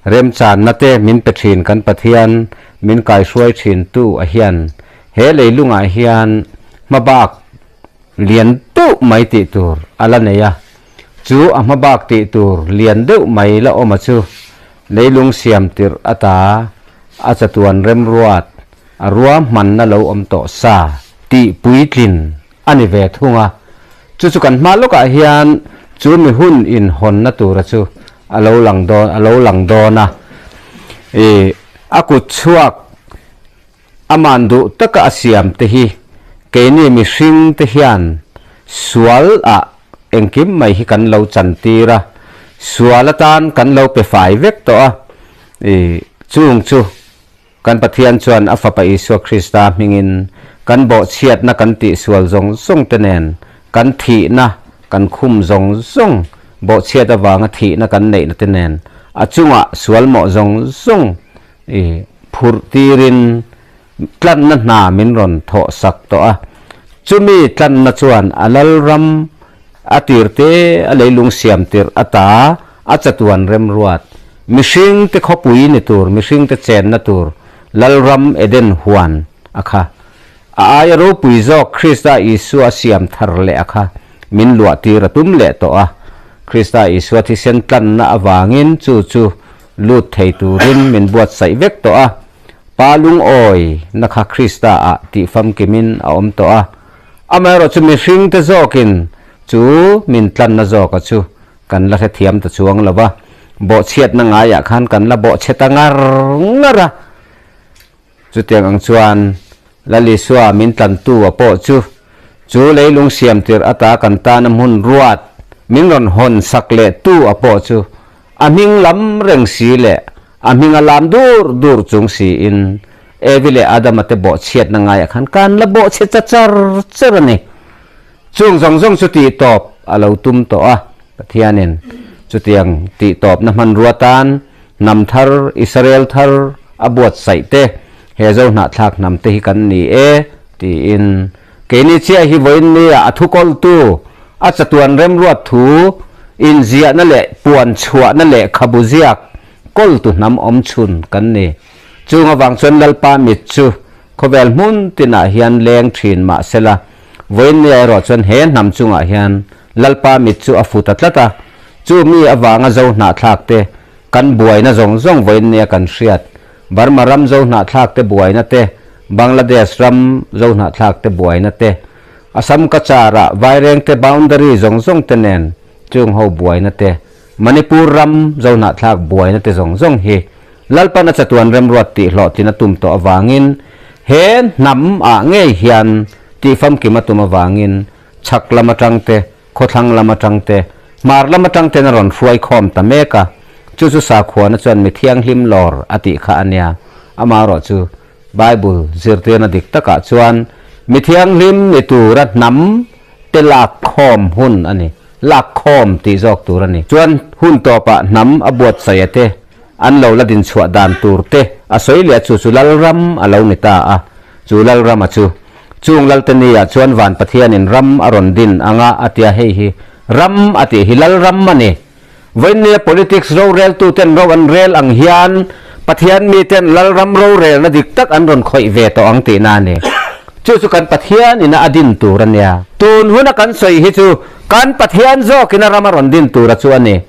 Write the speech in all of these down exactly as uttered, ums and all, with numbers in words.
remchanna te min pe ṭhin kan Pathian, min kaihruai ṭhintu a hian, he leilungah hian hmabak lian deuh mai tih tur a la nei a. Chu a hmabak tih tur lian deuh mai la awm a chu, leilung siam tirh ata, a chatuan remruat, a ruahmanna lo awm tawh sa tih puitlin a ni ve thung a. Chu chu kan hma lawkah hian chu mi hun inhawnna tura chu a lo lang dawn, a lo lang dawn a. I, a kut chhuak a man duh taka a siam te hi, keini mihring te hian sual ah engkim mai hi kan lo chantir a, sual atan kan lo pe fai vek tawh a. I, chung chu kan Pathian chuan a Fapa Isua Krista hmingin kan bawhchhiatna kan tih sual zawng zawng te nen, kan thihna kan khum zawng zawng, bawhchhiat avanga thihna kan neihna te nen, a chungah sual mawh zawng zawng, i, phurh tirin tlanna hna min rawn thawh sak tawh a. Chumi tlanna chuan a lalram a tir te, a leilung siam tirh ata, a chatuan remruat, mihring te khawpui ni tur, mihring te chenna tur lalram Eden huan a kha, a aia ropui zawk Krista Isua siam thar leh a kha min luah tir a tum leh tawh a. Krista Isua thisen tlanna avangin chu chu lut thei turin min buatsaih vek tawh a. Pa lungawina kha Krista ah tih famkimin a awm tawh a. Amaherawhchu mihring te zawkin chu min tlanna zawka chu kan la hrethiam ta chuang lo va. Bawhchhiatna ngaiah khan kan la bawhchhe ta ngar ngar a. Chutiang ang chuan Lal Isua min tlantu a pawh chu, chu leilung siam tirh ata kan tana hmun ruat min rawn hawn sak leh tu a pawh chu, a hming lam reng si leh a hming a lam dur dur chung siin Evi leh Adama te bawhchhiatna ngaiah khan kan la bawhchhe ta char char a ni. Chung zawng zawng chu tih tawp a lo tum tawh a, Pathianin chutiang tih tawpna hmanrua tan hnam thar, Israel thar a buatsaih te, he Zohnahthlak hnam te hi kan ni e, tiin. Keini chiah hi vawiin nia a thu kawltu, a chatuan remruat thu inziahna leh puan chhuahna leh khabu ziak kawltu hnam awm chhun kan ni. Chung avang chuan Lalpa mit chu khawvel hmun tinah hian leng ṭhin mah sela, vawiin nia erawh chuan he hnam chungah hian Lalpa mit chu a fu ta tlat a. Chu mi avanga Zohnahthlak te kan buaina zawng zawng vawiin nia kan hriat. Burma ram Zohnahthlak te buaina te, Bangladesh ram Zohnahthlak te buaina te, Assam Cachar-a Vairengte boundary zawng zawng te nen chung ho buaina te, Manipur ram Zohnahthlak buaina te zawng zawng hi Lalpan a chatuan remruat tih hlawhtlinna tum tawh avangin, he hnam ah ngei hian tih famkim a tum avangin, chhak lam aṭang te, khawthlang lam aṭang te, hmar lam aṭang ten a rawn hruai khawm ta mek a. Chu chu sakhuana chuan mi thianghlim lawr a tih kha a nia. Amaherawhchu Bible zirtirna dik takah chuan mi thianghlim ni tura hnam te lak khawm hun a ni. Lak khawm tih zawk tur a ni. Chuan hun tawpah hnam a buatsaih a te, an lo la din chhuah dan tur te a sawi leh a, chu chu Lalram a lo ni ta a. Chu Lalrama chu, chung Lalte nia chuan Van Pathianin ram a rawn din ang a, a tia, hei hi ram a tih hi Lalram a ni. Vawiin nia politics roreltu ten ro an rel ang hian Pathian mi ten Lalram rorelna dik tak an rawn khawih ve tawh ang tihna a ni. Chu chu kan Pathianin a din tur a nia. Tun huna kan sawi hi chu kan Pathian zawkin a ram a rawn din tura chu a ni.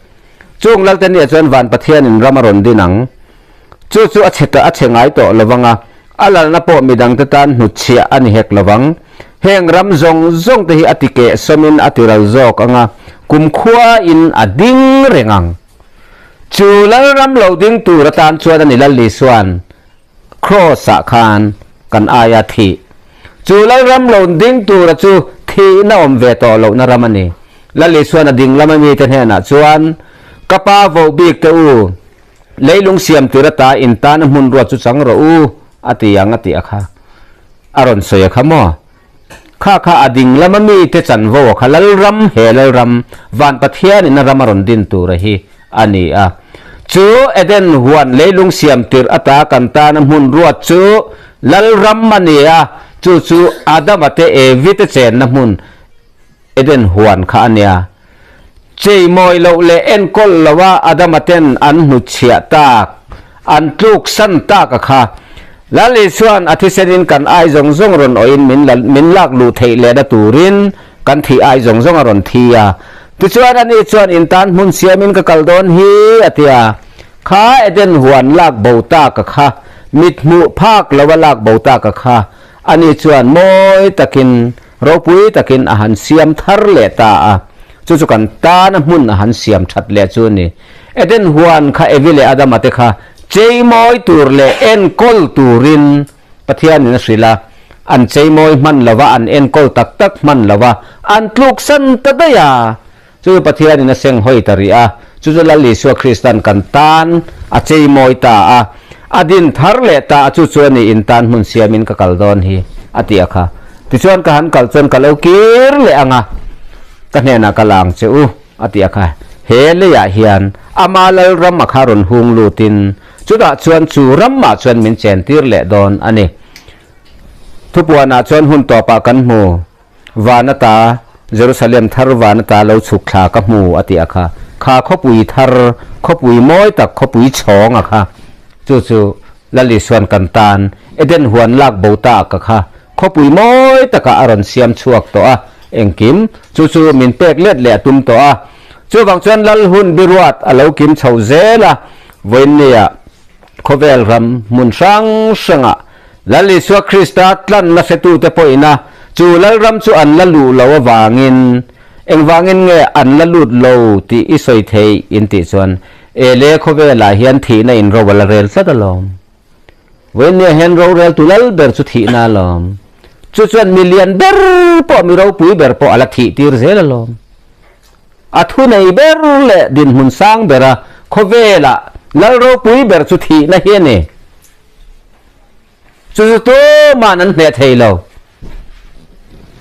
Chung Lalte nia chuan Van Pathianin ram a rawn din ang. Chu chu a chhe ta, a chhe ngai tawh lo vang a, a lalna pawh midangte tan hnutchhiah a ni hek lo vang. Heng ram zawng zawng te hi a ti keh sawmin a ti ral zawk ang a, kumkhuain a ding reng ang. Chu Lalram lo ding tur atan chuan a ni Lal Isuan Cross-ah khan kan aia thih. Chu Lalram lo ding tura chu thihna awm ve tawh lohna ram a ni. Lal Isuan a ding lama mite hnenah chuan, "Ka Pa vo bik te u, leilung siam tir ata in tana hmun ruat chu chang rawh u," a ti ang a tih a kha. A rawn sawi a kha maw? Kha kha a ding lama mite chanvo a kha, Lalram, he Lalram, Van Pathianin a ram a rawn din tura hi a ni a. Chu Eden huan leilung siam tir ata kan tana hmun ruat chu Lalram a ni a, chu chu Adama te Evi te chenna hmun Eden huan kha a nia. cheimawi lo le enkawl loa Adama ten an hnuchhiah tak, an tluksan tak a kha, Lal Isuan a thisenin kan ai zawng zawng rawn awin min la-, min lak luh theih lena turin kan thih ai zawng zawng a rawn thi a. Tichuan ani chuan, "In tan hmun siamin ka kal dawn hi," a ti a. Kha Eden huan lak bo tak a kha, mit hmuh phak loa lak bo tak a kha, ani chuan mawi takin, ropui takin a han siam thar leh ta a. Chu chu kan tana hmun a han siam ṭhat leh chu a ni. Eden huan kha Evi leh Adama te kha cheimawi tur leh enkawl turin Pathianin a hrilh a, an cheimawi hman lova, an enkawl tak tak hman lova, an tluksan ta daih a. Chu chu Pathianin a seng hawi ta rih a. Chu chu Lal Isua Kristan kan tan a cheimawi ta a, a din thar leh ta a. Chu chu a ni, "In tan hmun siamin ka kal dawn hi," a ti a kha. Tichuan ka han kal chuan ka lo kir leh ang a, ka hnenah ka la ang che u, a ti a kha. He leiah hian ama lalram a kha rawn hung lutin, chutah chuan chu ramah chuan min chen tir leh dawn a ni. Thupuanah chuan hun tawpah kan hmu, van ata, Jerusalem thar van ata lo chhuk thla ka hmu, a ti a kha. Kha khawpui thar, khawpui mawi tak, khawpui chhawng a kha. Chu chu Lal Isuan kan tan, Eden huan lak bo tak a kha, khawpui mawi takah a rawn siam chhuak tawh a, engkim, chu chu min pek let leh a tum tawh a. Chuvang chuan lal hun biruat a lo kim chho zel a, vawiin nia khawvel ram hmun hrang hrangah Lal Isua Krista tlanna hretute pawhin a, chu lalram chu an la luh lo avangin, engvangin nge an la lut lo tih i sawi thei in tih chuan, e le, khawvelah hian thihna in ro a la rel tlat alawm. Vawiin nia hian roreltu lal ber chu thihna alawm. Chu chuan mi lian ber pawh, mi ropui ber pawh a la thih tir zel alawm. A thunei ber leh dinhmun sang bera khawvela lal ropui ber chu thihna hi a ni. Chu chu tuman an hneh thei lo.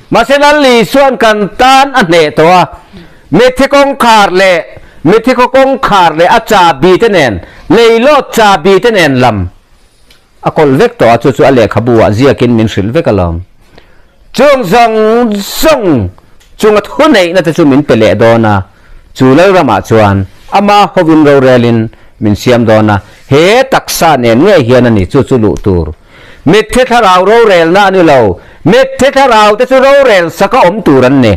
Mahse, Lal Isuan kan tan a hneh tawh a. Mitthi kawngkhar leh, mitthi kawngkhar leh a chabi te nen, leilawt chabi te nen lam a kawl vek tawh a, chu chu a lehkhabuah ziakin min hrilh vek alawm. Chung zawng zawng chunga thuneihna te chu min pe leh dawn a. Chu lalramah chuan ama hovin rorelin min siam dawn a. He taksa nen ngei hian a ni chu chu luh tur. Mitthi thlarau rorelna a ni lo. Mitthi thlarau te chu rorel saka awm tur an ni.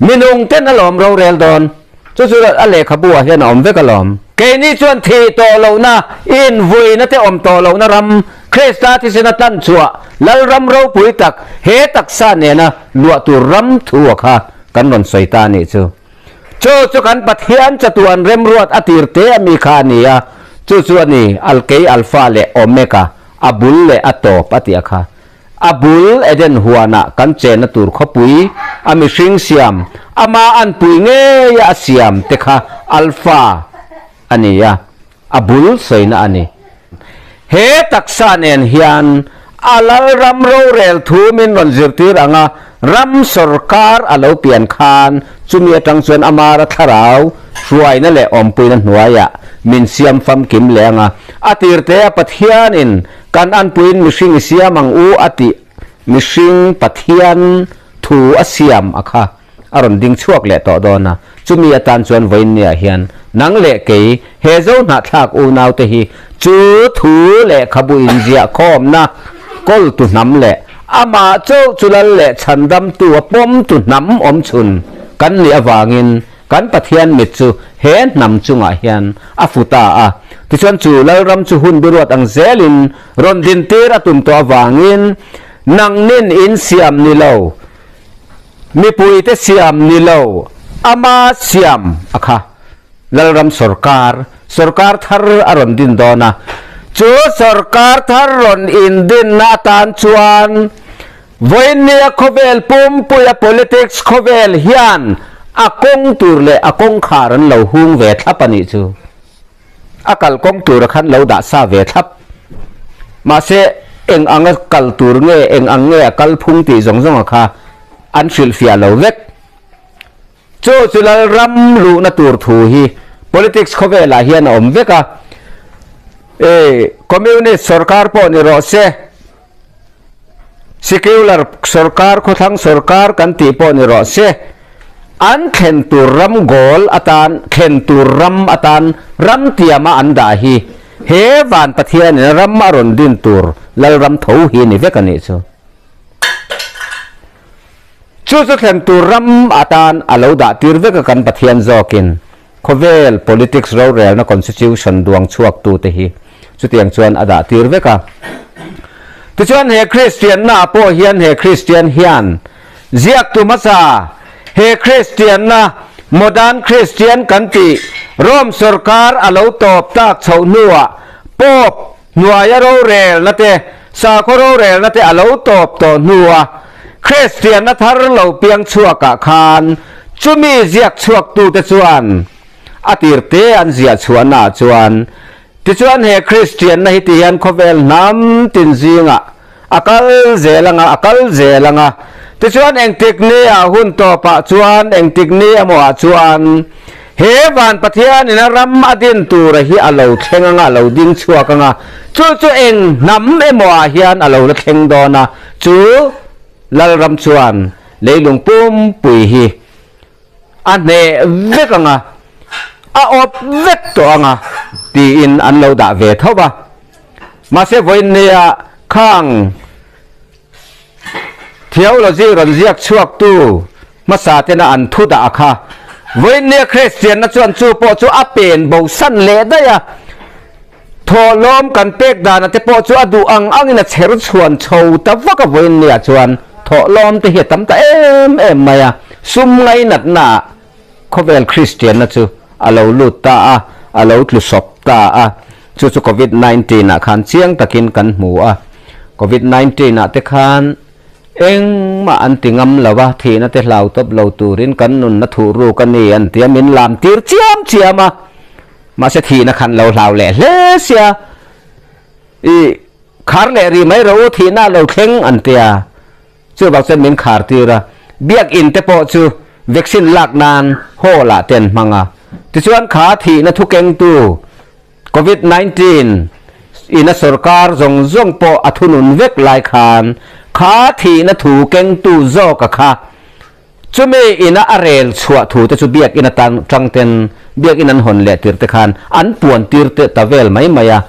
Minung ten alawm rorel dawn. Chu chu a lehkhabuah hian a awm vek alawm. Keini chuan thih tawh lohna, invuina te awm tawh lohna ram, Krista thisena tlan chhuah, lalram ropui tak, he taksa nena luah tur ram thu a kha kan rawn sawi ta a nih chu. Chu chu kan Pathian chatuan remruat a tir te a mi kha a ni a. Chu chu a ni, al-, kei Alpha leh Omega, a bul leh a tawp a ti a kha. A bul Eden huana kan chenna tur khawpui, a mihring siam, ama anpui ngeia a siam te kha Alpha a ni a, a bul sawina a ni. He taksa nen hian a lalram rorel thu min rawn zirtir ang a, ram sawrkar a lo pian khan, chumi atang chuan Ama thlarau hruaina leh awmpuina hnuaiah min siam famkim leh ang a, a tir te a, Pathianin kan anpuiin mihring i siam ang u a tih, mihring Pathian thu a siam a kha a rawn ding chhuak leh tawh dawn a. Chumi atan chuan vawiin niah hian nang leh kei, he Zohnahthlak unau te hi chu thu lehkhabu inziah khawmna kawltu hnam leh amah chauh chu lal leh chhandamtu a pawmtu hnam awm chhun kan nih avangin, kan Pathian mit chu he hnam chungah hian a fu ta a. Tichuan, chu lalram chu hun biruat ang zelin rawn dintir a tum tawh avangin, nangnin in siam ni lo, mipuite siam ni lo, ama siam a kha, lalram sawrkar, sawrkar thar a rawn din dawn a. Chu sawrkar thar rawn indinna atan chuan, vawiin nia khawvel pumpuia politics khawvel hian a kawng tur leh a kawngkhar an lo hung ve thlap a nih chu. A kalkawng tura khan lo dah sa ve thlap. Mahse, eng anga kal tur nge, eng ang nge a kalphung tih zawng zawng a kha an hrilhfiah lo vek. Chu chu lalram luhna tur thu hi politics khawvelah hian a awm vek a. E, communist sawrkar pawh ni rawh se, secular sawrkar, khawthlang sawrkar kan tih pawh ni rawh se, An thlen tur ram goal atan, thlen tur ram atan, ram tiama an dah hi, he van Pathianin ram a rawn din tur Lalram tho hi ni vek a nih chu. Chu chu thlen tur ram atan a lo dah tir vek a kan Pathian zawkin. Khawvel politics rorelna constitution duang chhuaktute hi. Chutiang chuan a dah tir vek a. Tichuan he Kristianna pawh hian he Kristian hian ziaktu hmasa he Kristianna modern Kristian kan tih Rom sorkar a lo tawp tak chhoh hnuah Pope hnuaia rorelna te, sakhaw rorelna te a lo tawp tawh hnua Kristianna thar lo piang chhuakah khan chumi ziak chhuaktute chuan a tirte an ziah chhuahnaah chuan Tichuan he Kristianna hi ti hian khawvel hnam tin zingah a kal zel anga, a kal zel anga. Tichuan engtik nia hun tawpah chuan, engtik ni emawah chuan he van Pathianin a ram a din tura hi a lo thleng anga, a lo ding chhuak anga. Chu chu eng hnam emawah hian a lo la thleng dawn a. Chu Lalram chuan leilung pumpui hi a hneh vek anga, a awp vek tawh anga, tiin an lo dah ve tho a. Mahse, vawiin nia khang theology rawn ziak chhuaktu hmasa tena an thu dah a kha. Vawiin nia Kristianna chuan chu pawh chu a pen bo san leh daih a. Thawhlawm kan pek dana te pawh chu a duh ang angin a chher chhuan chho ta vak a, vawiin nia chuan thawhlawm te hi a tam ta em em mai a. Sum ngainatna khawvel Kristianna chu a lo lut ta a, a lo tlu sawp ta a. Chu chu Covid nineteen ah khan chiang takin kan hmu a. Covid nineteen ah te khan engmah an ti ngam lo a, thihna te hlau tawp lo turin kan nunna thuh ruk a ni an tia min lam tir chiam chiam a. Mahse, thihna khan lo hlau leh hle sia. I khar leh ri mai ro u, thihna lo thleng an tia. Chuvang chuan min khar tir a. Biak in te pawh chu vaccine lak nan hall ah te an hmang a. Tichuan kha thihna thu kengtu Covid nineteen ina sorkar zawng zawng pawh a thunun vek lai khan kha thihna thu kengtu zawk a kha. Chumi ina a rel chhuah thu te chu biak ina tang, tang ten, biak in an hawn leh tir te khan an puan tir te ta vel mai mai a.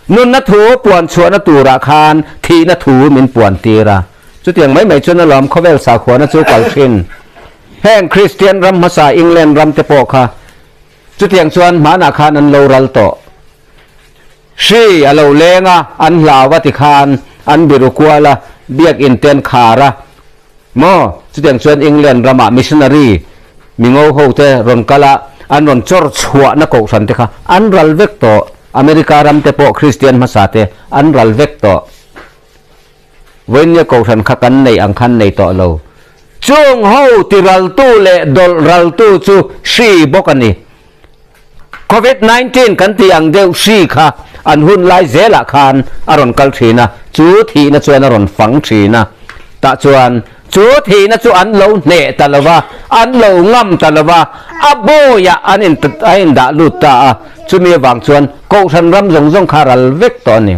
Nunna thu puan chhuahna turah khan thihna thu min puan tir a. Chutiang mai mai chuan alawm khawvel sakhuana chu kal ṭhin. Heng Kristian ram hmasa England ram te pawh kha chutiang chuan hmanah khan an lo ral tawh. Hri a lo leng a, an hlau a ti khan an biru kual a, biak in te an khar a. Maw, chutiang chuan England ramah missionary mingo ho te rawn kal a, an rawn chawr chhuahna kohhran te kha an ral vek tawh. America ram te pawh Kristian hmasa te an ral vek tawh. Vawiin nia kohhran kha kan nei ang khan nei tawh lo. Chung ho ti raltu leh dawlh raltu chu hri bawk a ni. Covid nineteen kan ti ang deuh hri kha an hun lai zelah khan a rawn kal ṭhin a, chu thihna chuan a rawn fang ṭhin a. Tah chuan chu thihna chu an lo hneh ta lo va, an lo ngam ta lo va, a buaiah an in, a indah lut ta a. Chumi avang chuan kohhran ram zawng zawng kha ral vek tawh a ni.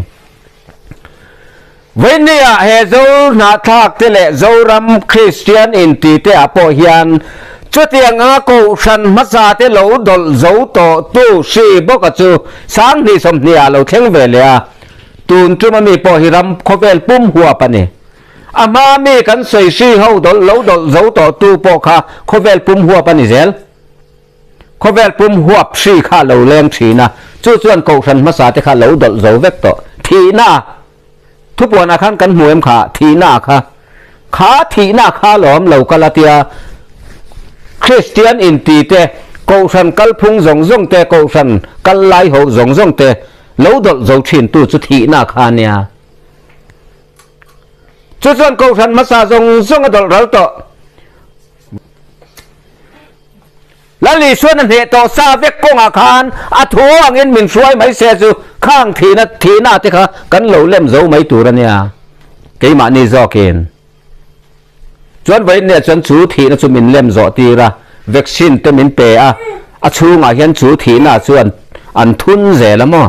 Vawiin nia he Zo hnahthlak te leh Zoram Kristian inti te ah pawh hian chutiang anga kohhran hmasa te lo dawlh zo tawh tu hri bawk a chu sang hnih sawmhnih ah lo thleng ve leh a. Tun ṭuma mi pawh hi ram khawvel pum huap a ni. A hma mi kan sawi hri ho dawlh, lo dawlh zo tawh tu pawh kha khawvel pum huap a ni zel. Khawvel pum huap hri kha lo leng ṭhin a, chu chuan kohhran hmasa te kha lo dawlh zo vek tawh. Thihna, thupuan ah khan kan hmu em kha, thihna kha. Kha thihna kha lawm lo kal a tia. Kristian inti te, kohhran kalphung zawng zawng te, kohhran kal lai ho zawng zawng te, lo dawlh zo ṭhin tu chu thihna kha nia. Chu chuan kohhran hmasa zawng zawng a dawlh ral tawh. Lal Isuan a hneh tawh sa vek kawngah khan a thu angin min hruai mai se chu khang thihna, thihna te kha kan lo lem zo mai tur a nia. Keimahni zawkin. Chuan vawiin nia chuan chu thihna chu min lem zawh tir a, vaccine te min pe a, a chhungah hian chu thihna chu an, an thun zel a maw.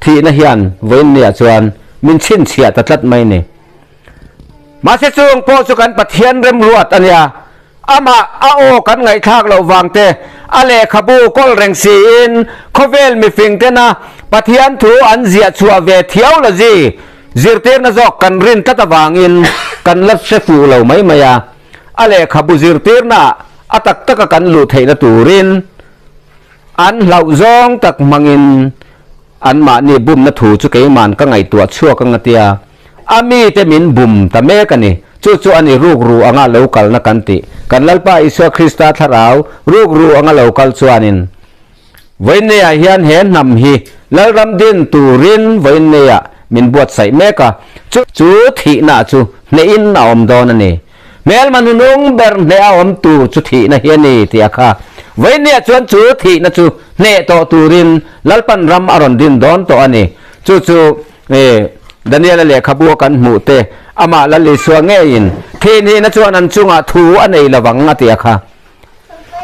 Thihna hian vawiin nia chuan min chhinchhiah ta tlat mai ni. Mahse, chung pawh chu kan Pathian remruat a nia. Ama a aw kan ngaihthlak loh vang te, a lehkhabu kawl reng siin, khawvel mifing tena Pathian thu an ziah chhuah ve thiau lo zie, zirtirna zawk kan ring tlat avangin kan la hre fuh lo mai mai a. A lehkhabu zirtirna a tak taka kan lut theihna turin an hlauh zawng tak hmangin anmahni bumna thu chu keiman ka ngaihtuah chhuak ang a tia. A mi te min bum ta mek a nih. Chu chu a ni, rukru anga lo kalna kan tih. Kan Lalpa Isua Krista Thlarau rukru anga lo kal chuanin, vawiin neiah hian he hnam hi lalram din turin vawiin neiah min buatsaih mek a. Chu, chu thihna chu hnehin a awm dawn a ni. Hmelma nunung ber hneh a awm tur chu thihna hi a ni tia kha. Vawiin neiah chuan chu thihna chu hneh tawh turin Lalpan ram a rawn din dawn tawh a ni. Chu chu, eh, Daniela lehkhabua kan hmuh te, amah Lal Isua ngeiin thih hnihna chuan an chungah thu a nei lovang a tia kha.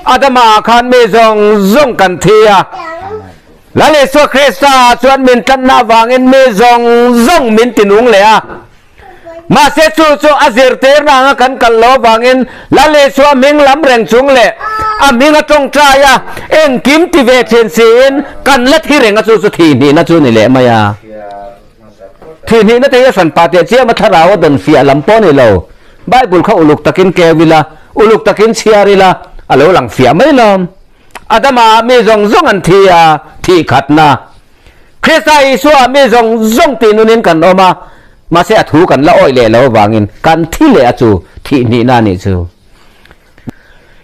Adama khan mi zawng zawng kan thi a. Lal Isua Krista chuan min tlanna avangin mi zawng zawng min tinung leh a. Mahse chu chu a zirtirna anga kan kal lo vangin Lal Isua hming lam reng chung leh a hming a ṭawngṭai a, engkim ti ve ṭhin siin kan la thi reng a, chu chu thih hnihna chu ni leh mai a. Thih hnihna te hi a hranpa te chiam a, thlarau a dawn fiah lam pawh ni lo. Bible kha uluk takin keu ila, uluk takin chhiar ila, a lo lang fiah mai lawm. Adama mi zawng zawng an thi a, thih khatna. Krista Isua mi zawng zawng tih nunin kan awm a. Mahse a thu kan la awih leh lo vangin kan thi leh a, chu thih hnihna a nih chu.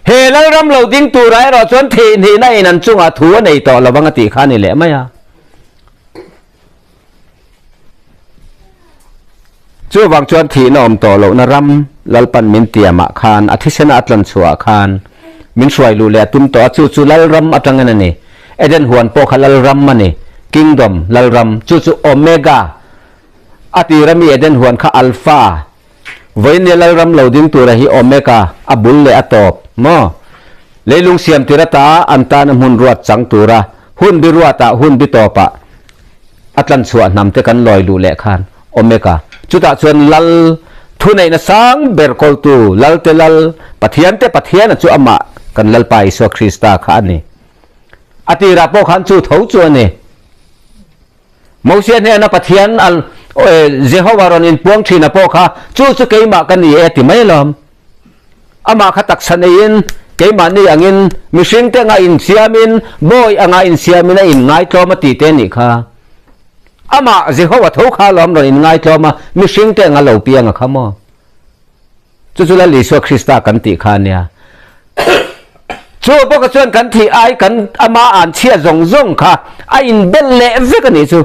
He lalram lo ding tura erawh chuan thih hnihna in an chungah thu a nei tawh lovang a tih kha a ni leh mai a. Chuvang chuan thihna awm tawh lohna ram Lalpan min tiamah khan a thisena a tlan chhuah khan min hruai luh leh a tum tawh a, chu chu lalram aṭangin a ni. Eden huan pawh kha lalram a ni. Kingdom lalram, chu chu Omega a tir a mi, Eden huan kha Alpha. Vawiin nia lalram lo ding tura hi Omega, a bul leh a tawp maw. Leilung siam tir ata an tana hmun ruat chang tura, hun bi ruata, hun bi tawpa a tlan chhuah hnam te kan lawi luh leh khan Omega. Chutah chuan lal thuneihna sang ber kawltu, lal te lal, Pathian te Pathian a chu amah kan Lalpa Isua Krista kha a ni. A tira pawh khan chu tho chu a ni. Mosia hnena Pathian al, eh, Jehova rawn inpuang ṭhin a pawh kha, chu chu keimah ka ni e ti mai lawm. Amah kha taksa neiin, keimahni angin, mihring te anga insiamin, bawi anga insiamin a inngaitlawm a tih te nih kha. Amah Jehova tho kha lawm rawn inngaitlawm a, mihring te anga lo piang a kha maw. Chu chu Lal Isua Krista kan tih kha nia. Chu bawka chuan kan thih ai kan ama an chhia zawng zawng kha a inbel leh vek a nih chu.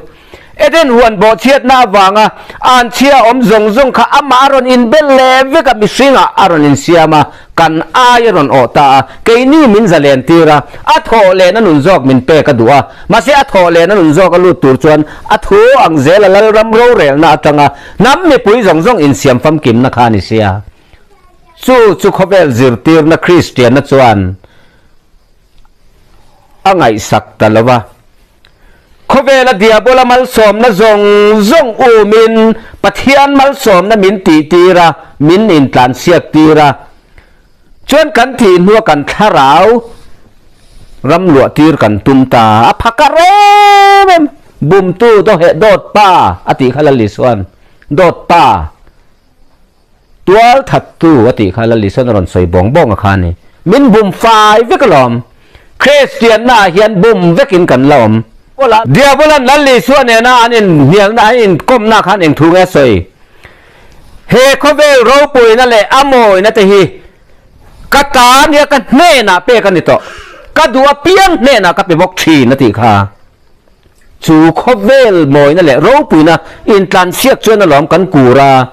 Eden huan bawhchhiatna avanga an chhia awm zawng zawng kha amah a rawn inbel leh vek a, mihringah a rawn insiam a, kan ai a rawn awh ta a, keini min zalen tir a, a thawh lehna nun zawk min pek a duh a. Mahse, a thawh lehna nun zawk a lut tur chuan a thu ang zela lalram rorelna aṭanga hnam mipui zawng zawng insiam famkimna kha a ni sia. Chu chu khawvel zirtirna Kristianna chuan a ngaihsak ta lo va. Khawvela Diabola malsawmna zawng zawng umin Pathian malsawmna min tihtir a, min intlansiak tir a. Chuan kan thih hnua kan thlarau ram luah tir kan tum ta. A phaka rem em. Bumtu dawheh dawt pa a tih kha Lal Isuan. Dawt pa. Tual thattu a tih kha Lal Isuan a rawn sawi bawng bawng a kha ni. Min bum fai vek alawm. Kristianna hian bum vekin kan la awm. Diabolan Lal Isua nena an inhnialna, an inkawmna khan eng thu nge sawi? He khawvel ropuina leh a mawina te hi ka ta nia, ka hnena pek a ni tawh. Ka duh apiang hnena ka pe bawk ṭhin a tih kha. Chu khawvel mawina leh ropuina intlansiak chuan alawm kan kur a.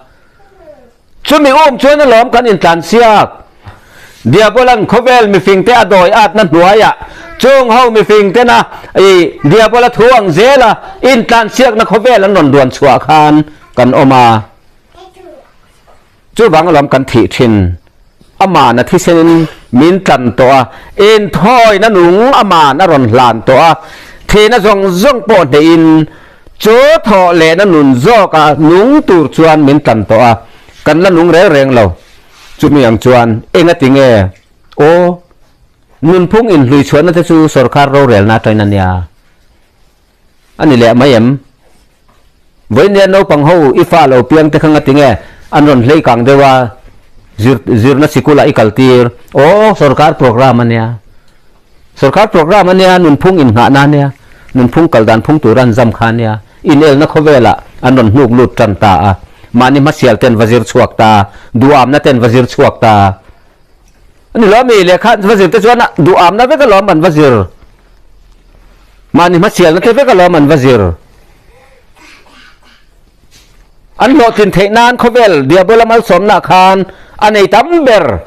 Chumi um chuan alawm kan intlansiak. Diabolan khawvel mifingte a dawi atna hnuaiah, chung ho mifingtena i Diabola thu ang zela intlansiakna khawvel an rawn duan chhuah khan kan awm a. Chuvang alawm kan thih ṭhin. Aman a thisenin min tlan tawh a, inthawina nung aman a rawn hlan tawh a, thihna zawng zawng pawh hnehin chu thawh lehna nun zawka nung tur chuan min tlan tawh a, kan la nung reng reng lo. Chu mi ang chuan, enga ti nge? Aw, nunphung inhlui chhuahna te chu sorkar rorelna aṭangin a nia. A ni leh mai em? Vawiin nia naupang ho i fa lo piang te kha nga ti nge, an rawn hlei kang deuh a, zir, zirna sikula i kal tir. Aw, sorkar program a nia. Sorkar program a nia, nunphung innghahna a nia. Nunphung kal dan phung tura an zam kha a nia. Inelna khawvela an rawn hnuk lut ṭan ta a. Mahni hmasial ten va zir chhuak ta, duhamna ten va zir chhuak ta. A ni lawm, mi leh khan va zir te chuan a duhamna vek alawm an va zir. Mahni hmasialna te vek alawm an va zir. An hlawhtlin theih nan khawvel Diabola malsawmna khan a nei tam ber.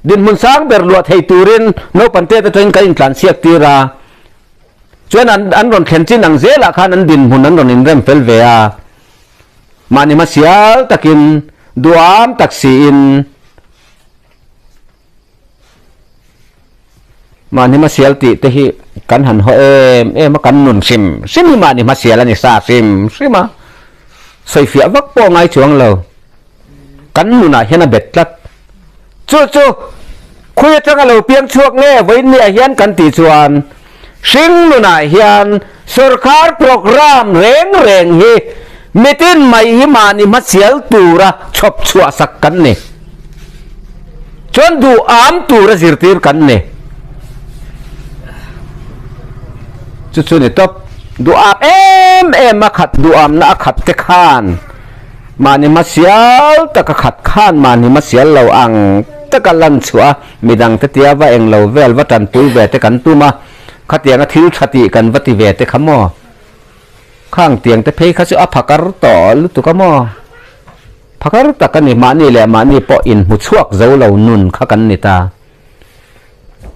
Dinhmun sang ber luah thei turin naupang te aṭangin kan intlansiak tir a. Chuan an, an rawn thlen chin ang zela khan an dinhmun an rawn inrem fel ve a. Mahni hmasial takin duham tak siin, mahni hmasial tih te hi kan han haw em em a, kan nun hrim hrim hi mahni hmasial a ni sa hrim hrim a. Sawi fiah vak pawh ngai chuang lo. Kan nunah hian a bet tlat. Chu chu, khawi aṭanga lo piang chhuak nge, vawiin nia hian kan tih chuan, hringnunah hian sorkar program reng reng hi mitin mai hi mahni hmasial tura chhawp chhuah sak kan ni. Chuan duham tura zirtir kan ni. Chu chu ni tawp. Duham em em a khat, duhamna a khat te khan, mahni hmasial taka khat khan mahni hmasial lo ang taka lan chhuah a, midang te tia va eng lo vel va ṭanpui ve te kan tum a, khatianga thil ṭha tih kan va ti ve te kha maw? Khang tiang te phei kha chu a phakar tawh lutuk a maw? Phakar tak a ni, mahni leh mahni pawh inhmu chhuak zo lo nun kha kan ni ta.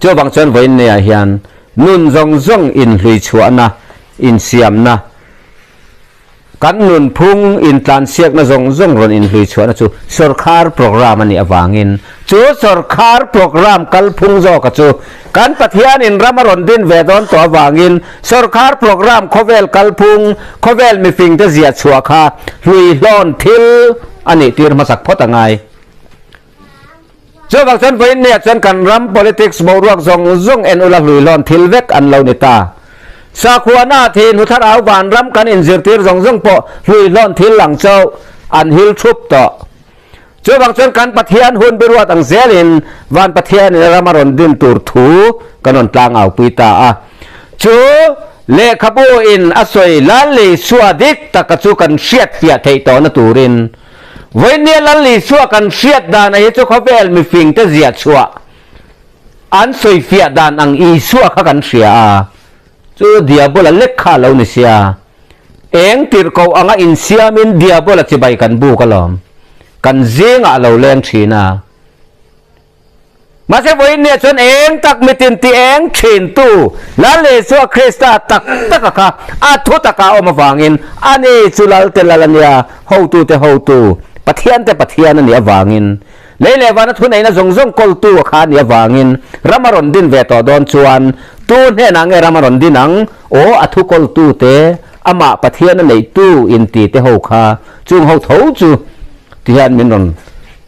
Chuvang chuan vawiin nia hian nun zawng zawng inhlui chhuahna, insiamna, kan nunphung intlansiakna zawng zawng rawn inhlui chhuahna chu sorkar program a nih avangin, chu sorkar program kalphung zawka chu kan Pathianin ram a rawn din ve dawn tawh avangin, sorkar program khawvel kalphung, khawvel mifingte ziah chhuah kha hlui hlawn thil a nih tir hmasak phawt a ngai. Chuvang chuan vawiin nia chuan kan ram politics boruak zawng zawng en ula hlui hlawn thil vek an lo ni ta. Sakhuana thei hnu thar au vanram kan inzirtir zawng zawng pawh hlui hlawn thil ang chauh an hil thup tawh. Chuvang chuan kan Pathian hun biruat ang zelin van Pathianin ram a rawn din tur thu kan rawn tlang aupui ta a. Chu lehkhabuin a sawi Lal Isua dik taka chu kan hriat fiah theih tawhna turin, vawiin nia Lal Isua kan hriat dan a hi chu khawvel mifingte ziah chhuah an sawi fiah dan ang Isua kha kan hria a. Chu Diabola lek kha lo ni sia. Eng tirhkoh anga insiamin Diabola chibai kan buk alawm. Kan zingah a lo leng ṭhin a. Mahse, vawiin nia chuan eng tak mitin ti eng ṭhin tu Lal Isua Krista tak taka kha a thu taka awm avangin, ani chu lalte lal a nia, hotute hotu, Pathiante Pathian a nih avangin, lei leh vana thuneihna zawng zawng kawltu a kha a nih avangin, ram a rawn din ve tawh dawn chuan, tu hnenah nge ram a rawn din ang? Aw, a thu kawltute, amah Pathian a neihtu intite ho kha, chung ho tho chu, ti hian min rawn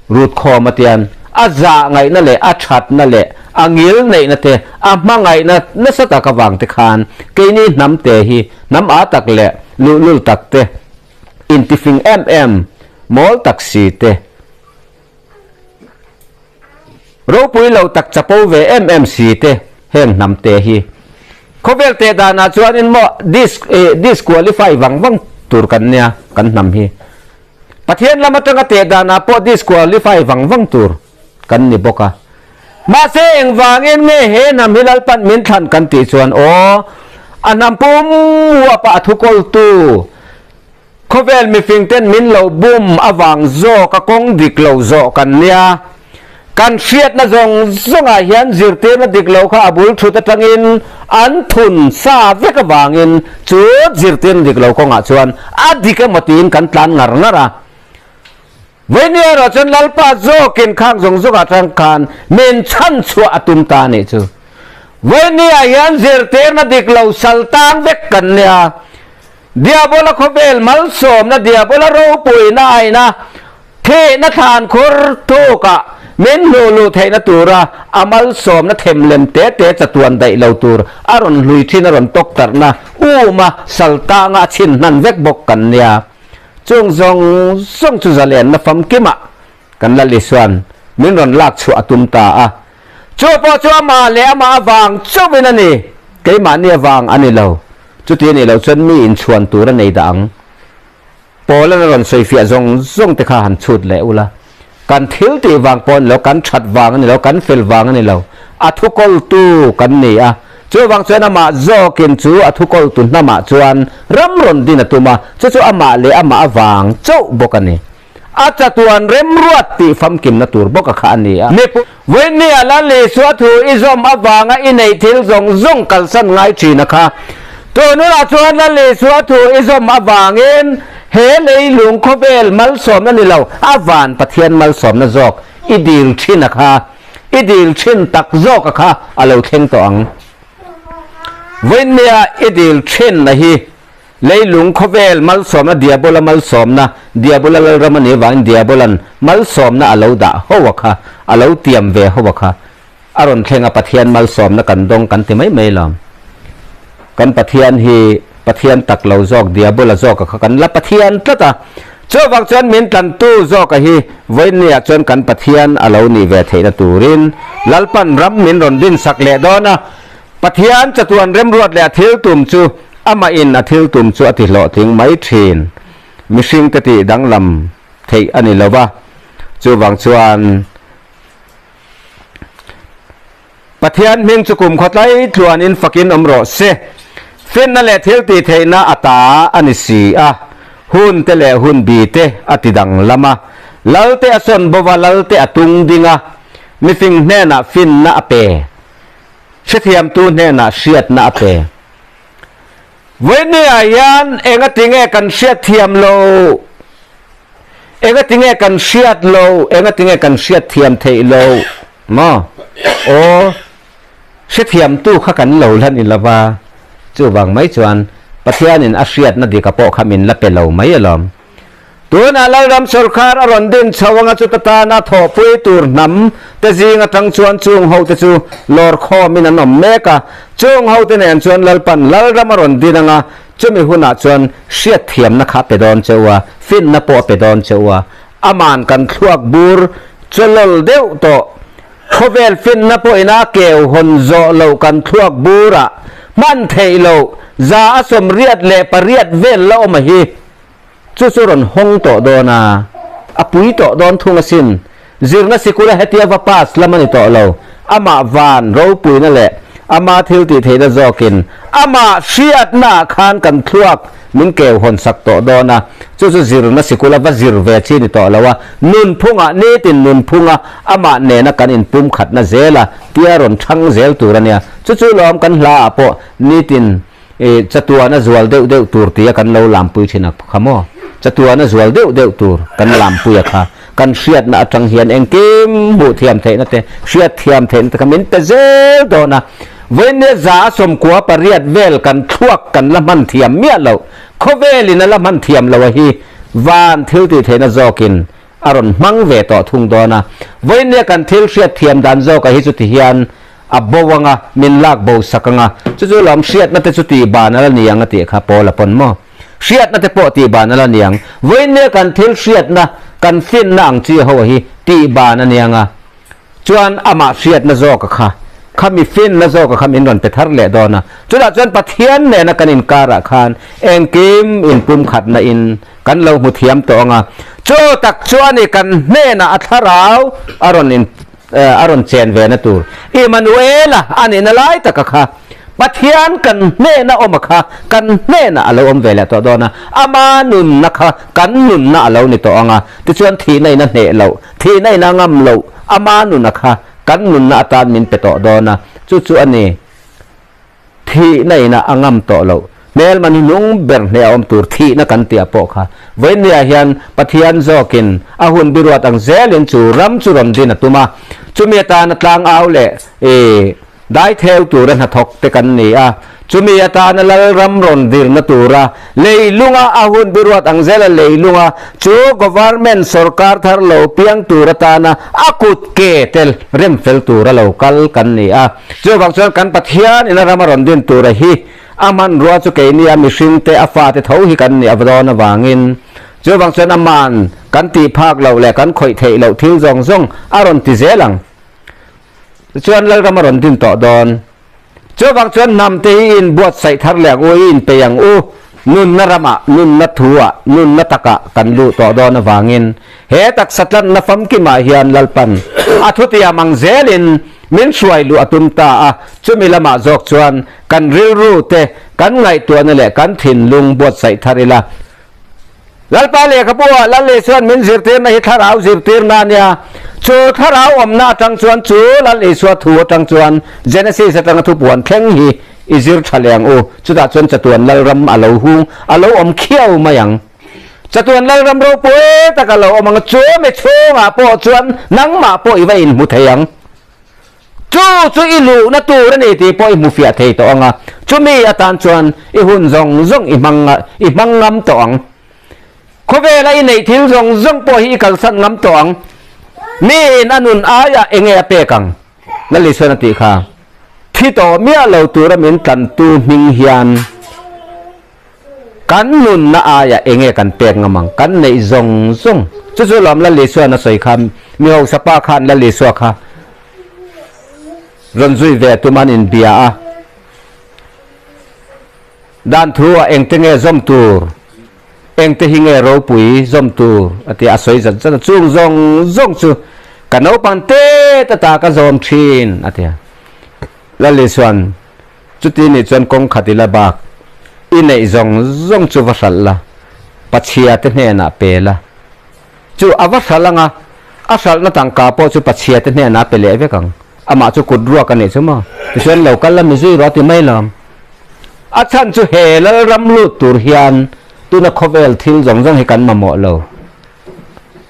rut khawm a tian, a zahngaihna leh a ṭhatna leh a ngilneihna te, a hmangaihna nasa tak avang te khan, keini hnam te hi, hnam a tak leh luhlul tak te, intifing em em, mawl tak si te, ropui lo tak chapo ve em em si te, heng hnam te hi khawvel teh danah chuan in maw dis-, eh, disqualify vang vang tur kan nia, kan hnam hi. Pathian lam aṭanga teh danah pawh disqualify vang vang tur kan ni bawk a. Mahse, engvangin nge he hnam hi Lalpan min thlan kan tih chuan, aw, a hnam pum huapa a thu kawltu, khawvel mifingten min lo bum avang zawka kawng dik lo zawk kan nia. Kan hriatna zawng zawngah hian zirtirna dik lo kha a bul thut aṭangin an thun sa vek avangin chu zirtirna dik lo kawngah chuan a dik emaw tiin kan tlan ngar ngar a. Vawiin nia erawh chuan Lalpa zawkin khang zawng zawngah ṭang khan min chhan chhuah a tum ta a nih chu. Vawiin nia hian zirtirna dik lo sal tang vek kan nia. Diabola khawvel malsawmna, Diabola ropuina aina, thihna thlan khur thukah Min hnuh luh theihna tura a malsawmna themlem te te chatuan daih lo tur a rawn hlui ṭhin a rawn tawk tarna uma saltanga a chhin hnan vek bawk kan nia. Chung zawng zawng chu zalenna famkima kan Lal Isuan min rawn lak chhuah a tum ta a. Chu pawh chu ama leh ama avang chauhin a ni. Keimahni avang a ni lo. Chuti a ni lo chuan mi inchhuan tur a nei dah ang. Paula'n a rawn sawi fiah zawng zawng te kha han chhut leh ula. Kan thil tih vang pawh a ni lo, kan ṭhat vang a ni lo, kan fel vang a ni lo. A thukawltu kan ni a. Chuvang chuan amah zawkin chu a thukawltu hnamah chuan ram rawn din a tum a. Chu chu amah leh amah avang chauh bawk a ni. A chatuan remruat tih famkimna tur bawk a kha a ni a. Mipu-, vawinia Lal Isua thu i zawm avanga i neih thil zawng zawng kalsan ngai ṭhin a kha. Tununah chuan Lal Isua thu i zawm avangin he leilung khawvel malsawmna ni lo, a van Pathian malsawmna zawk i dil ṭhin a kha, i dil ṭhin tak zawk a kha a lo thleng tawh ang. Vawinia i dil ṭhinna hi leilung khawvel malsawmna, Diabola malsawmna, Diabola lalram a ni vangin Diabolan malsawmna a lo dah ho a kha, a lo tiam ve ho a kha. A rawn thlenga Pathian malsawmna kan dawng kan ti mai mai lawm. Kan Pathian hi Pathian tak lo zawk, Diabola zawk a kha kan la Pathian tlat a. Chuvang chuan min tlantu zawk a hi vawinia chuan kan Pathian a lo nih ve theihna turin Lalpan ram min rawn din sak leh dawn a. Pathian chatuan remruat leh a thil tum chu, amahin a thil tum chu a ti hlawhtling mai ṭhin. Mihring te tih danglam theih a ni lo va. Chuvang chuan Pathian hming chu kumkhawtlai tluanin fakin awm rawh se. Finna leh thil tih theihna a ta a ni si a. Hun te leh hun bi te a ti danglam a. Lal te a sawn bo va, lal te a tung ding a. Mifing hnenah finna a pe. Hrethiamtu hnenah hriatna a pe. Vawinia hian engatinge kan hriat thiam lo? Engatinge kan hriat lo? Engatinge kan hriat thiam theih lo? Maw? Aw, hrethiamtu kha kan lo la ni lo va. Chuvang mai chuan Pathianin a hriatna dik a pawh kha min la pe lo mai alawm. Tunah Lalram sawrkar a rawn din chho anga chu ta tana thawhpui tur hnam te zing aṭang chuan chung ho te chu lawr khawmin an awm mek a. Chung ho te nen chuan Lalpan Lalram a rawn din anga chumi hunah chuan hriatthiamna kha pe dawn che u a, finna pawh a pe dawn che u a. Aman kan thluak bur chawlawl deuh tawh, khawvel finna pawhin a keu hawn zawh loh kan thluak burah hman theih loh za a sawmriat leh pariat vel la awm a hi. Chu chu rawn hawng tawh dawn a, a pui tawh dawn thung asin. Zirna sikula hetia va pass lam a ni tawh lo. Amah van ropuina leh ama thil tih theihna zawkin ama hriatna khan kan thluak min keu hawn sak tawh dawn a. Chu chu zirna sikula va zir ve chi ni tawh lo a. Nunphunga, nitin nunphunga amah nena kan inpumkhatna zel a, tia rawn thang zel tur a nia. Chu chu lawm kan hla ah pawh nitin e, chatuana zual deuh deuh tur tia kan lo lampui ṭhin a kha maw? Chatuana zual deuh deuh tur kan lampui a kha. Kan hriatna aṭang hian engkim hmuh thiam theihna te, hriat thiam theihna te kha min pe zel dawn a. Vawiin nia za a sawmkua pariat vel kan thluak kan la hman thiam miah lo. Khawvelin a la hman thiam lo a hi. Van thil tih theihna zawkin a rawn hmang ve tawh thung dawn a. Vawiin nia kan thil hriat thiam dan zawk a hi chu ti hian a bo anga, min lak bo sak anga. Chu chu lawm hriatna te chu tih ban a la ni ang a tih kha Paula pawn maw? Hriatna te pawh tih ban a la ni ang. Vawiin nia kan thil hriatna, kan finna ang chi ho a hi tih ban a ni ang a. Chuan amah hriatna zawk a kha, kha mi finna zawk a kha min rawn pe thar leh dawn a. Chutah chuan Pathian nena kan inkarah khan engkim inpumkhatna in kan lo hmu thiam tawh ang a. Chu tak chu a ni kan hnena a thlarau a rawn in, eh, a rawn chen ve na tur. Immanuela a nihna lai tak a kha. Pathian kan hnena awm a kha, kan hnena a lo awm ve leh tawh dawn a. Ama nunna kha kan nunna a lo ni tawh ang a. Tichuan thihna in a hneh loh, thihna in a ngam loh, ama nun a kha kan nunna atan min pe tawh dawn a. Chu chu a ni. Thihna in a ngam tawh loh, hmelma nunung ber hneh a awm tur thihna kan tih a pawh kha. Vawiin nia hian Pathian zawkin a hun biruat ang zelin chu ram chu rawn din a tum a. Chumi atana tlang au leh, e, dai theu tura hnathawk te kan ni a. Chumi atana lalram rawn dirna tura leilunga a hun bi ruat ang zela leilunga chu government sawrkar thar lo piang tur atana a kut ke tel remfel tura lo kal kan ni a. Chuvang chuan kan Pathian in a ram a rawn din tura hi a hmanrua chu keini a mihring te a fate tho hi kan ni a dawn avangin, chuvang chuan aman kan tih phak lo leh kan khawih theih loh thil zawng zawng a rawn ti zel ang. Chuan lalram a rawn din tawh dawn. Chuvang chuan hnam te hi in buatsaih thar leh ang u, in pe ang u. Nunna ramah, nunna thuah, nunna takah kan lut tawh dawn avangin, he taksa tlanna famkimah hian Lalpan a thutiam ang zelin min hruai luh a tum ta a. Chumi lamah zawk chuan kan rilru te, kan ngaihtuahna leh kan thinlung buatsaih thar ila. Lalpa lehkhabuah Lal Isuan min zirtirna hi thlarau zirtirna a nia. Chu thlarau awmna atang chuan chu Lal Isua thu atang chuan Genesis atanga thupuan thleng hi i zir ṭha leh ang u. Chutah chuan chatuan lalram a lo hung, a lo awm khiau mai ang. Chatuan lalram ropui taka lo awm ang a, chu mi chhungah pawh chuan nangmah pawh i va inhmu thei ang. Chu chu i luhna tur a ni tih pawh i hmu fiah thei tawh ang a. Chumi atan chuan i hun zawng zawng i hmang, i hmang ngam tawh ang. Khawvela i neih thil zawng zawng pawh hi i kalsan ngam tawh ang. Miin a nun aia enge a pek ang? Lal Isuan a tih kha. Thi tawh miah lo tura min tlantu hming hian kan nunna aia enge kan pek ngam ang, kan neih zawng zawng. Chu chu lawm Lal Isuan a sawi kha, mi hausa pa khan Lal Isua kha rawn zui ve tum an inbia a. Dan thu a engte nge zawm tur, engte hi nge ropui zawm tur, a tia a sawi zat zat a, chung zawng zawng chu ka naupang te ta ta ka zawm ṭhin, a tia. Lal Isuan, chuti ni chuan kawng khat i la bak, i neih zawng zawng chu va hralh la, Pathian te hnenah pe la. Chu a va hralh ang a, a hralhna tangka pawh chu Pathian te hnenah pe leh vek ang. Amah chu kut ruak a nih chu maw. Tichuan lo kal la mi zui rawh ti mai lawm. A chhan chu he lalram lut tur hian tuna khawvel thil zawng zawng hi kan mamawh lo.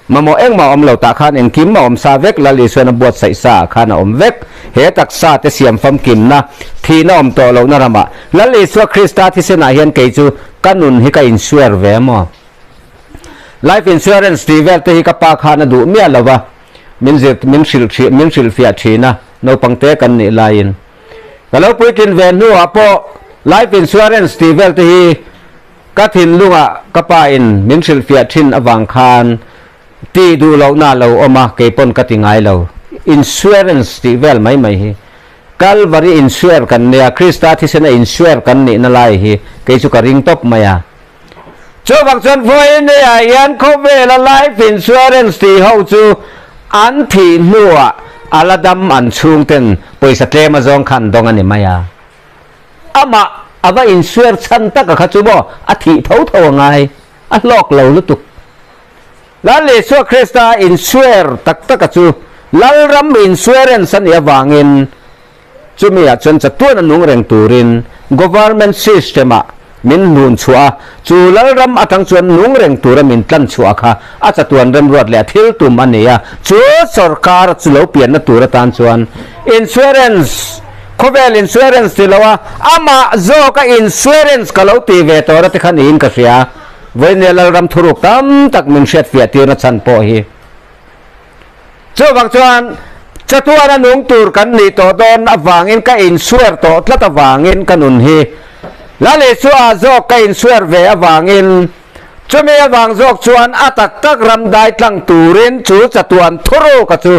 Mamawh engmah awm lo tah khan engkim a awm sa vek, Lal Isuan a buatsaih sa khan a awm vek. He taksa te siam famkimna, thihna awm tawh lohna ramah Lal Isua Krista thisenah hian kei chu ka nun hi ka insuar ve maw? Life insurance tih vel te hi ka pa khan a duh miah lo va. Min zir, min hrilh ṭhi, min hrilhfiah ṭhin a, naupang te kan nih laiin. Ka lo puitlin ve hnuah pawh life insurance tih vel te hi ka thinlungah ka pa in min hrilhfiah ṭhin avang khan tih duh lohna lo awm a, kei pawn ka ti ngai lo. Insurance tih vel mai mai hi. Calvary insuar kan nia, Krista thisena insuar kan nihna lai hi kei chu ka ring tawp mai a. Chuvang chuan vawiin neiah hian khawvela life insurance tih ho chu an thih hnuah a la dam an chhungten pawisa tlem a zawng khan dawng a ni mai a. Amah a va insuar chhan taka kha chu maw a thih tho tho a ngai, a hlawk lo lutuk. Lal Isua Krista insuar tak taka chu lalram insurance a nih avangin, chumi ah chuan chatuana nung reng turin government system-ah min nun chhuah a, chu lalram atang chuan nung reng tura min tlan chhuah kha a chatuan remruat leh a thil tum a ni a. Chu sawrkar chu lo pianna tur atan chuan insurance, khawvel insurance ti lo a, amah zawka insurance ka lo ti ve tawh a ti kha niin ka hria. Vawiin nia lalram thuruk tam tak min hriat fiah tirna chhan pawh hi. Chuvang chuan chatuana nung tur kan nih tawh dawn avangin ka insuar tawh tlat avangin ka nun hi Lal Isua zawk ka insuar ve avangin, chumi avang zawk chuan a tak tak ram dai tlang turin chu chatuan thuruka chu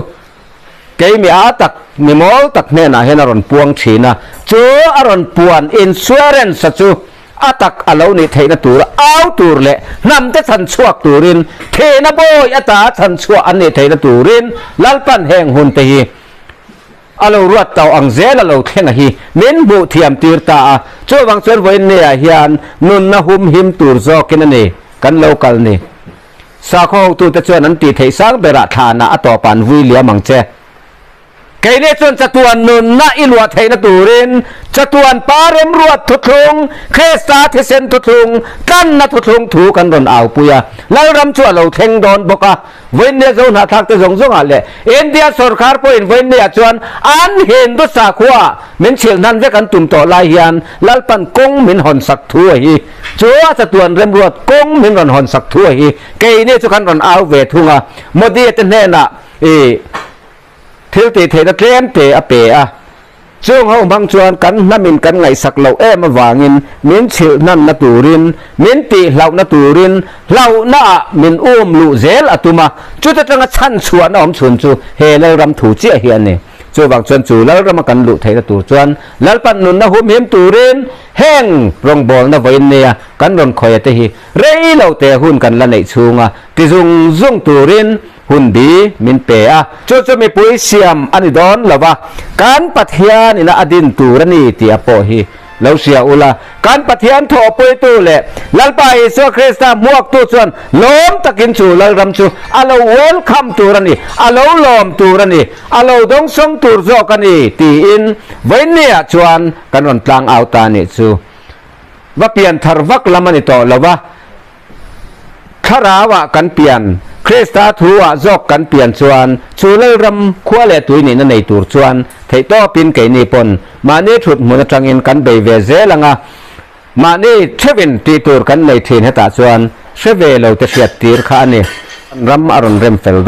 kei mi a tak, mi mawl tak hnenah hian a rawn puang ṭhin a. Chu a rawn puan insurance-a chu a tak a lo nih theihna tur, au tur leh hnam te chhan chhuak turin, thihna bawi ata chhan chhuah an nih theihna turin Lalpan heng hun te hi a lo ruat tawh ang zel a lo thleng a hi min hmuh thiam tir ta a. Chuvang chuan vawiin neiah hian nunna humhim tur zawkin a ni kan lo kal ni. Sakhaw hotute chuan an tih theih sang berah thlanah a tawpah an vui liam ang che. Keini chun chatuan nunna i luah theina turin, chatuan pa remruat thuthlung, Krista thisen thuthlung, tlanna thuthlung thu kan rawn aupui a. Lalram chu a lo thleng dawn bawk a. Vawiin nia Zo hnathlak te zawng zawngah leh India sawrkar pawhin vawiin nia chuan an Hindu sakhuaah min chhilh hnan vek an tum tawh lai hian Lalpan kawng min hawn sak thu a hi. Chu a chatuan remruat kawng min rawn hawn sak thu a hi. Keini chu kan rawn au ve thung a. Modi te hnenah i thil tih theihna tlem te a pe a. Chung ho hmang chuan kan hnamin kan ngaihsak loh em avangin min chhilh hnanna turin, min tih hlauhna turin, hlauhna ah min um luh zel a tum a. Chuta tanga chhan chhuahna awm chhun chu he Lalram thu chiah hi a ni. Chuvang chuan chu Lalrama kan luh theihna tur chuan Lalpan nunna humhim turin heng rawngbawlna vawiin nia kan rawn khawih a te hi rei lo te hun kan la neih chhung a, ti zung zung turin hun bi min pe a. Chu chu mipui siam a ni dawn lo va, kan Pathian ina a din tur a ni tih a pawh hi lo hria ula. Kan Pathian thawhpuitu leh Lalpa Isua Krista hmuaktu chuan lawm takin chu Lalram chu a lo welcome tur a ni, a lo lawm tur a ni, a lo dawngsawng tur zawk a ni tiin vawiin nia chuan kan rawn tlang au ta nih chu. Va pian thar vak lam a ni tawh lo va. Thlarauah kan pian, Krista thuah zawk kan pian chuan chu Lalram khua leh tui nihna nei tur chuan theihtawpin keini pawn mahni thut hmun aṭangin kan bei ve zel ang a, mahni theuhin tih tur kan nei ṭhin hetah chuan hre ve lo te hriat tir kha a ni. Ram a rawn rem fel